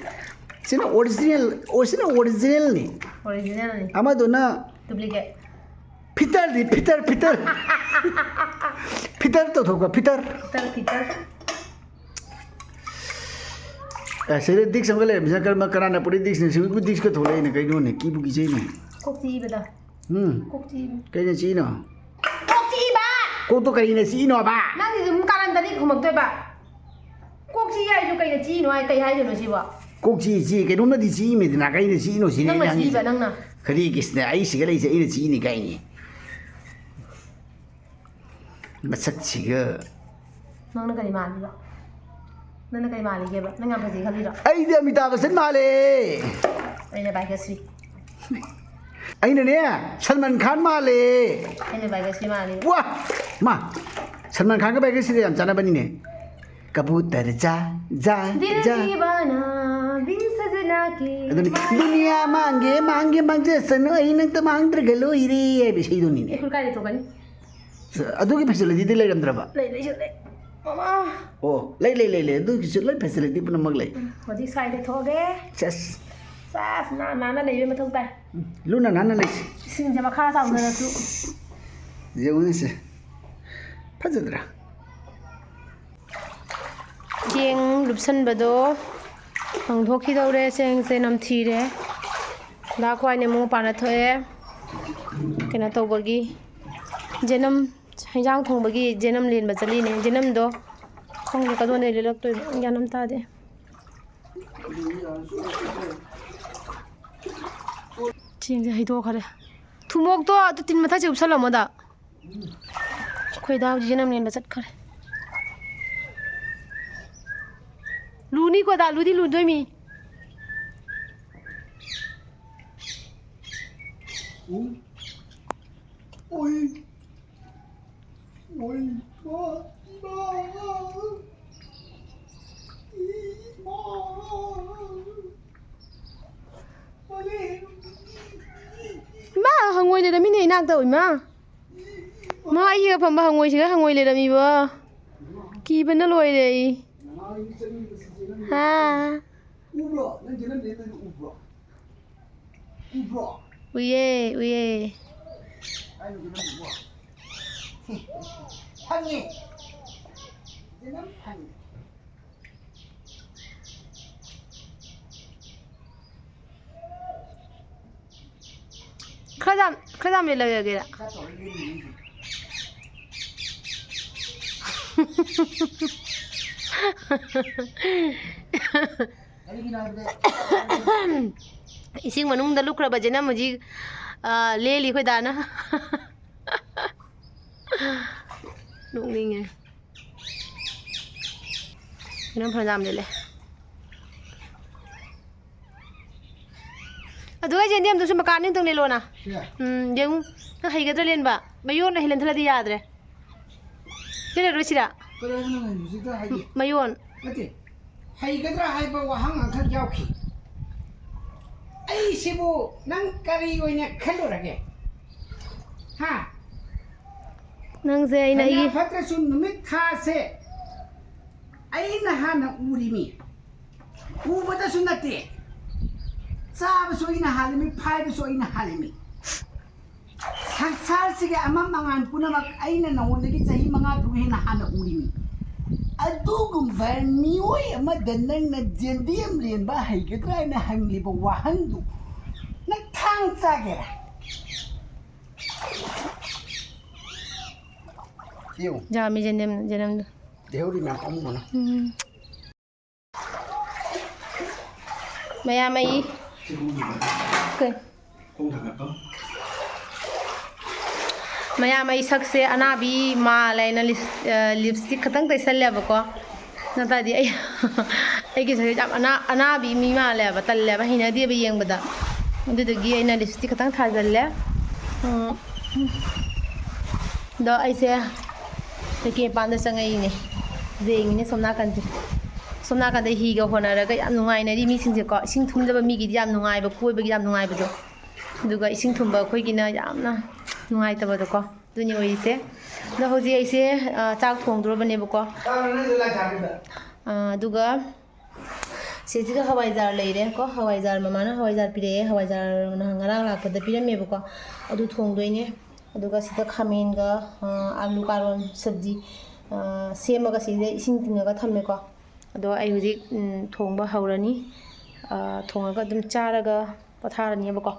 ꯁꯤꯅ original, ꯑꯣ, ꯁꯤꯅ originalꯅꯤ꯫ Originalꯅꯤ꯫ ꯑꯃꯗꯨꯅ Duplicate꯫ Filterꯅꯤ, filter, filter꯫ Filter ꯇꯧꯊꯣꯛꯄ, filter꯫ Filter, filter꯫ ꯑꯦ, ꯁꯤꯗ dish ꯑꯃꯒ ꯂꯩꯔꯝꯃꯤꯁꯤꯅ ꯀꯔꯝꯕ, ꯀꯅꯥꯅ ꯄꯨꯔꯛꯏ dishꯅꯣ? ꯁꯤꯕꯨ dishꯀ ꯊꯣꯛꯂꯛꯏꯅꯦ ꯀꯩꯅꯣꯅꯦ? ꯀꯤꯕꯨ ꯀꯤꯖꯩꯅꯦ꯫ ꯀꯣꯛ ꯆꯤꯛꯏꯕꯗ꯫ ꯎꯝ꯫ ꯀꯣꯛ ꯆꯤꯛꯏꯕ꯫ ꯀꯩꯅ ꯆꯤꯛꯏꯅꯣ? ꯀꯣꯛ ꯆꯤꯛꯏꯕ! ꯀꯣꯛꯇꯣ ꯀꯔꯤꯅ ꯆꯤꯛꯏꯅꯣꯕ? ꯅꯪꯗꯤ ꯑꯗꯨꯝ ꯀꯥꯔꯟꯗꯅꯤ ꯈꯨꯝꯃꯛꯇꯣꯏꯕ꯫ ꯀꯣꯛ ꯆꯤꯛꯏ ꯍꯥꯏꯁꯨ ꯀꯩꯅ ꯆꯤꯛꯏꯅꯣ ꯍꯥꯏ, ꯀꯩ ꯍꯥꯏꯗꯣꯏꯅꯣ ꯁꯤꯕꯣ? ꯀꯣꯛ ꯆꯤꯛꯏ, ꯆꯤꯛꯏ, ꯀꯩꯅꯣꯝꯅꯗꯤ ꯆꯤꯛꯏꯃꯤꯗꯅ, ꯀꯩꯅ ꯆꯤꯛꯏꯅꯣ ꯁꯤꯅꯦ ꯅꯪꯅ ꯑꯩꯅ ꯆꯤꯛꯏꯕ, ꯍꯪꯉꯤꯁꯦ꯫ ꯅꯪꯅ꯫ ꯀꯔꯤꯒꯤꯁꯤꯅ ꯑꯩꯁꯤꯒ ꯂꯩꯁꯦ ꯑꯩꯅ ꯆꯤꯅꯤ ꯀꯥꯏꯅꯤ꯫ ꯃꯁꯛꯁꯤꯒ꯫ ꯅꯪꯅ ꯀꯔꯤ ꯃꯥꯜꯂꯤꯕ? ꯅꯪꯅ ꯀꯔꯤ ꯃꯥꯜꯂꯤꯒꯦꯕ? ꯅꯪ ꯌꯥꯝ ꯐꯖꯩ ꯈꯜꯂꯤꯔꯣ? ꯑꯩꯗꯤ ꯑꯃꯤꯇꯥꯕ ꯕꯆꯟ ꯃꯥꯜꯂꯦ꯫ ꯑꯩꯅ ꯚꯥꯏꯒꯁ꯭ꯔꯤ꯫ ꯑꯩꯅꯅꯦ, ꯁꯜꯃꯥꯟ ꯈꯥꯟ ꯃꯥꯜꯂꯦ꯫ ꯑꯩꯅ ꯚꯥꯏꯒꯁ꯭ꯔꯤ ꯃꯥꯜꯂꯤ꯫ ꯋꯥ! ꯃꯥ! ꯁꯜꯃꯥꯟ ꯈꯥꯟꯒ ꯚꯥꯏꯒꯁ꯭ꯔꯤꯒ ꯌꯥꯝ ꯆꯥꯟꯅꯕꯅꯤꯅꯦ꯫ ꯀꯕꯨꯇꯔ ꯖꯥ, ꯖꯥ, ꯖꯥ꯫ ꯗꯤꯜ ꯗꯤꯋꯥꯅꯥ, ꯕꯤꯟ ꯁꯖꯅꯥ ꯀꯤ ꯑꯗꯨꯅꯤ, ꯃꯥꯌꯥ꯫ ꯗꯨꯅꯤꯌꯥ ꯃꯥꯡꯒꯦ, ꯃꯥꯡꯒꯦ, ꯃꯥꯡꯖꯁꯅꯨ, ꯑꯩ ꯅꯪꯇ ꯃꯥꯡꯗ꯭ꯔꯒ ꯂꯣꯏꯔꯦ ꯍꯥꯏꯕ ꯏꯁꯩꯗꯨꯅꯤꯅꯦ꯫ ꯑꯩ ꯈꯨꯠ ꯀꯥꯏꯗ ꯊꯣꯛꯀꯅꯤ? ꯑꯗꯨꯒꯤ facility ꯗꯤ ꯂꯩꯔꯝꯗ꯭ꯔꯕ? ꯂꯩ, ꯂꯩꯁꯨ ꯂꯩ꯫ ꯃꯃꯥ! ꯑꯣ, ꯂꯩ, ꯂꯩ, ꯂꯩ, ꯂꯩ꯫ ꯑꯗꯨꯒꯤꯁꯨ ꯂꯣꯏ facility ꯄꯨꯝꯅꯃꯛ ꯂꯩ꯫ ꯎꯝ, ꯍꯧꯖꯤꯛ ꯁ꯭ꯋꯥꯏꯗ ꯊꯣꯛꯑꯒꯦ꯫ ꯁꯦꯁ꯫ ꯁꯦꯁ, ꯅꯥ-, ꯅꯥꯟꯅ ꯂꯩꯕꯩ ꯃꯊꯧ ꯇꯥꯏ꯫ ꯎꯝ, ꯂꯨꯅ ꯅꯥꯟꯅ ꯂꯩꯁꯤ꯫ ꯏꯁꯤꯡꯁꯦ ꯃꯈꯥ ꯆꯥꯎꯊꯔꯁꯨ꯫ ꯁꯦꯁ꯫ ꯌꯦꯡꯉꯨꯅꯦ ꯁꯦ꯫ ꯐꯖꯗ꯭ꯔꯥ? ꯆꯦꯡ ꯂꯨꯞꯁꯟꯕꯗꯣ ꯂꯪꯊꯣꯛꯈꯤꯗꯧꯔꯦ, ꯆꯦꯡꯁꯦ ꯅꯝꯊꯤꯔꯦ꯫ ꯗꯥ ꯈ꯭ꯋꯥꯏꯅꯦ ꯑꯃꯨꯛ ꯃꯄꯥꯟꯗ ꯊꯣꯛꯑꯦ꯫ ꯀꯩꯅꯣ ꯇꯧꯕꯒꯤ, ꯖꯦꯅꯝ, ꯍꯦꯟꯖꯥꯡ ꯊꯣꯡꯕꯒꯤ ꯖꯦꯅꯝ ꯂꯦꯟꯕ ꯆꯠꯂꯤꯅꯦ꯫ ꯖꯦꯅꯝꯗꯣ ꯈꯪꯗꯦ ꯀꯗꯣꯝꯗꯩ ꯂꯦꯜꯂꯛꯇꯣꯏꯅꯣ, ꯒ꯭ꯌꯥꯟ ꯑꯃ ꯇꯥꯗꯦ꯫ ꯆꯦꯡꯁꯦ ꯍꯩꯗꯣꯛꯈ꯭ꯔꯦ꯫ ꯊꯨꯝꯃꯣꯛꯇꯣ ꯑꯗꯨ ꯇꯤꯟ ꯃꯊꯛꯁꯦ ꯎꯞꯁꯜꯂꯝꯃꯣꯗ꯫ ꯑꯩꯈꯣꯏ ꯗꯥ ꯍꯧꯖꯤꯛ ꯖꯦꯅꯝ ꯂꯦꯟꯕ ꯆꯠꯈ꯭ꯔꯦ꯫ ꯂꯨꯅꯤꯀꯣ ꯗꯥ, ꯂꯨꯗꯤ ꯂꯨꯗꯣꯏꯃꯤ꯫ ꯎꯝ꯫ ꯑꯣꯏ꯫ ꯑꯣꯏ꯫ ꯃꯥ, ꯏꯃꯥ꯫ ꯏꯃꯥ꯫ ꯏꯃꯥ, ꯍꯪꯉꯣꯏ ꯂꯩꯔꯝꯃꯤꯅꯦ ꯏꯅꯥꯛꯇ, ꯏꯃꯥ꯫ ꯃꯥ ꯑꯩꯒ ꯐꯝꯕ ꯍꯪꯉꯣꯏꯁꯤꯒ ꯍꯪꯉꯣꯏ ꯂꯩꯔꯝꯃꯤꯕ꯫ ꯀꯤꯕꯅ ꯂꯣꯏꯔꯦ ꯑꯩ꯫ ꯍꯥ? ꯎꯕ꯭ꯔꯣ? ꯅꯪ ꯖꯦꯅꯝ ꯂꯦꯟꯕꯗꯣ ꯎꯕ꯭ꯔꯣ? ꯎꯕ꯭ꯔꯣ? ꯎꯏꯌꯦ, ꯎꯏꯌꯦ꯫ ꯀꯥꯏꯗ ꯖꯦꯅꯝ ꯎꯕ꯭ꯔꯣ? ꯐꯪꯉꯦ꯫ ꯖꯦꯅꯝ ꯐꯪꯉꯦ꯫ ꯈꯔ ꯌꯥꯝ, ꯈꯔ ꯌꯥꯝ ꯂꯩꯔꯒꯦꯔꯥ? ꯀꯔꯤꯒꯤꯅꯣ ꯍꯥꯏꯕꯗ ꯏꯁꯤꯡ ꯃꯅꯨꯡꯗ ꯂꯨꯞꯈ꯭ꯔꯕ ꯖꯦꯅꯝ ꯍꯧꯖꯤꯛ, ꯑ, ꯂꯦꯜꯂꯤ ꯑꯩꯈꯣꯏ ꯗꯥꯅ꯫ ꯅꯣꯛꯅꯤꯡꯉꯦ꯫ ꯖꯦꯅꯝ ꯐꯅꯌꯥꯝ ꯂꯦꯜꯂꯦ꯫ ꯑꯗꯨꯒ ꯌꯦꯟꯗꯦꯝꯗꯨꯁꯨ ꯃꯀꯥ ꯑꯅꯤꯇꯪ ꯂꯦꯜꯂꯣꯅ꯫ ꯁꯤꯔ? ꯎꯝ, ꯌꯦꯡꯉꯨ꯫ ꯅꯪ ꯍꯩꯒꯗ꯭ꯔꯥ ꯂꯦꯟꯕ? ꯃꯌꯣꯟꯅ ꯍꯦꯜꯍꯟꯊꯂꯗꯤ ꯌꯥꯗ꯭ꯔꯦ꯫ ꯂꯦꯜꯂꯔꯣꯏ ꯁꯤꯔ? ꯀꯔꯤ ꯍꯥꯏꯕꯅꯣ ꯍꯧꯖꯤꯛꯇ ꯍꯥꯏꯒꯦ? ꯃꯌꯣꯟ꯫ ꯅꯠꯇꯦ꯫ ꯍꯩꯒꯗ꯭ꯔꯥ ꯍꯥꯏꯕ ꯋꯥꯍꯪ ꯑꯃꯈꯛ ꯌꯥꯎꯈꯤ꯫ ꯑꯩꯁꯤꯕꯨ ꯅꯪ ꯀꯔꯤ ꯑꯣꯏꯅ ꯈꯜꯂꯨꯔꯒꯦ? ꯍꯥ? ꯅꯪꯁꯦ ꯑꯩꯅ ꯐꯅ ꯑꯩꯒꯤ ꯐꯠꯇ꯭ꯔꯁꯨ ꯅꯨꯃꯤꯠ ꯊꯥꯁꯦ ꯑꯩꯅ ꯍꯥꯟꯅ ꯎꯔꯤꯃꯤ꯫ ꯎꯕꯗꯁꯨ ꯅꯠꯇꯦ, ꯆꯥꯕꯁꯨ ꯑꯩꯅ ꯍꯥꯜꯂꯤꯃꯤ, ꯐꯥꯏꯕꯁꯨ ꯑꯩꯅ ꯍꯥꯜꯂꯤꯃꯤ꯫ ꯁꯪꯁꯥꯔꯁꯤꯒꯤ ꯑꯃꯝ ꯑꯉꯥꯟ ꯄꯨꯝꯅꯃꯛ ꯑꯩꯅ ꯅꯉꯣꯟꯗꯒꯤ ꯆꯍꯤ ꯃꯉꯥ ꯇꯔꯨꯛ ꯍꯦꯟꯅ ꯍꯥꯟꯅ ꯎꯔꯤꯃꯤ꯫ ꯑꯗꯨꯒꯨꯝꯕ ꯃꯤꯑꯣꯏ ꯑꯃꯗ ꯅꯪꯅ ꯖꯦꯟꯗꯦꯝ ꯂꯦꯟꯕ ꯍꯩꯒꯗ꯭ꯔꯥ ꯍꯥꯏꯅ ꯍꯪꯂꯤꯕ ꯋꯥꯍꯪꯗꯨ ꯅꯪ ꯊꯥꯡ ꯆꯥꯒꯦꯔꯥ? ꯌꯦꯡꯉꯨ꯫ ꯌꯥꯝꯃꯤ ꯖꯦꯟꯗꯦꯝ, ꯖꯦꯟꯗꯦꯝꯗꯣ꯫ ꯂꯩꯍꯧꯔꯤ ꯃꯌꯥꯝ ꯄꯥꯝꯃꯨꯕꯅ꯫ ꯎꯝ꯫ ꯃꯌꯥꯝ ꯑꯩ ꯀꯩ? ꯃꯌꯥꯝ ꯑꯩ ꯁꯛꯁꯦ ꯑꯅꯥꯕꯤ ꯃꯥꯜꯂꯦꯅ ꯂꯤꯞ-, ꯑ, ꯂꯤꯞꯁꯇꯤꯛ ꯈꯛꯇꯪ ꯇꯩꯁꯜꯂꯦꯕꯀꯣ꯫ ꯅꯠꯇ꯭ꯔꯗꯤ ꯑꯩ, ꯑꯩꯒꯤ ꯁꯛꯁꯦ ꯌꯥꯝ ꯑꯅꯥ-, ꯑꯅꯥꯕꯤ ꯃꯤ ꯃꯥꯜꯂꯦꯕ, ꯇꯜꯂꯦꯕ, ꯍꯩꯅꯗꯦꯕ ꯌꯦꯡꯕꯗ꯫ ꯑꯗꯨꯗꯨꯒꯤ ꯑꯩꯅ ꯂꯤꯞꯁꯇꯤꯛ ꯈꯛꯇꯪ ꯊꯥꯖꯜꯂꯦ꯫ ꯎꯝ꯫ ꯑꯗꯣ ꯑꯩꯁꯦ ꯂꯩꯀꯦ ꯃꯄꯥꯟꯗ ꯆꯪꯉꯛꯏꯅꯦ꯫ ꯌꯦꯡꯉꯤꯅꯦ ꯁꯣꯝ ꯅꯥꯀꯟꯁꯦ꯫ ꯁꯣꯝ ꯅꯥꯀꯟꯗ ꯍꯤꯒ ꯍꯣꯟꯅꯔꯒ ꯌꯥꯝ ꯅꯨꯡꯉꯥꯏꯅꯔꯤ ꯃꯤꯁꯤꯡꯁꯦꯀꯣ꯫ ꯏꯁꯤꯡ ꯊꯨꯝꯗꯕ ꯃꯤꯒꯤꯗꯤ ꯌꯥꯝ ꯅꯨꯡꯉꯥꯏꯕ, ꯀꯣꯏꯕꯒꯤ ꯌꯥꯝ ꯅꯨꯡꯉꯥꯏꯕꯗꯣ꯫ ꯑꯗꯨꯒ ꯏꯁꯤꯡ ꯊꯨꯝꯕ ꯑꯩꯈꯣꯏꯒꯤꯅ ꯌꯥꯝꯅ ꯅꯨꯡꯉꯥꯏꯇꯕꯗꯣꯀꯣ꯫ ꯑꯗꯨꯅꯤ ꯑꯣꯏꯔꯤꯁꯦ꯫ ꯑꯗꯣ ꯍꯧꯖꯤꯛ ꯑꯩꯁꯦ, ꯑ, ꯆꯥꯛ ꯊꯣꯡꯗꯣꯔꯕꯅꯦꯕꯀꯣ꯫ ꯑ, ꯑꯗꯨꯒ ꯁꯤꯁꯤꯒ ꯍꯋꯥꯏꯖꯥꯔ ꯂꯩꯔꯦꯀꯣ꯫ ꯍꯋꯥꯏꯖꯥꯔ, ꯃꯃꯥꯅ ꯍꯋꯥꯏꯖꯥꯔ ꯄꯤꯔꯛꯑꯦ꯫ ꯍꯋꯥꯏꯖꯥꯔ ꯅꯍꯥꯟ ꯉꯔꯥꯡ ꯂꯥꯛꯄꯗ ꯄꯤꯔꯝꯃꯦꯕꯀꯣ꯫ ꯑꯗꯨ ꯊꯣꯡꯗꯣꯏꯅꯦ꯫ ꯑꯗꯨꯒ ꯁꯤꯗ ꯈꯥꯃꯦꯟꯒ, ꯑ, ꯑꯥꯂꯨ ꯀꯥꯔꯣꯟ ꯁꯕꯖꯤ, ꯑ, ꯁꯦꯝꯃꯒ ꯁꯤꯗ ꯏꯁꯤꯡ ꯇꯤꯡꯉꯒ ꯊꯝꯃꯦꯀꯣ꯫ ꯑꯗꯣ ꯑꯩ ꯍꯧꯖꯤꯛ, ꯎꯝ, ꯊꯣꯡꯕ ꯍꯧꯔꯅꯤ꯫ ꯑ, ꯊꯣꯡꯉꯒ ꯑꯗꯨꯝ ꯆꯥꯔꯒ ꯄꯣꯊꯥꯔꯅꯦꯕꯀꯣ꯫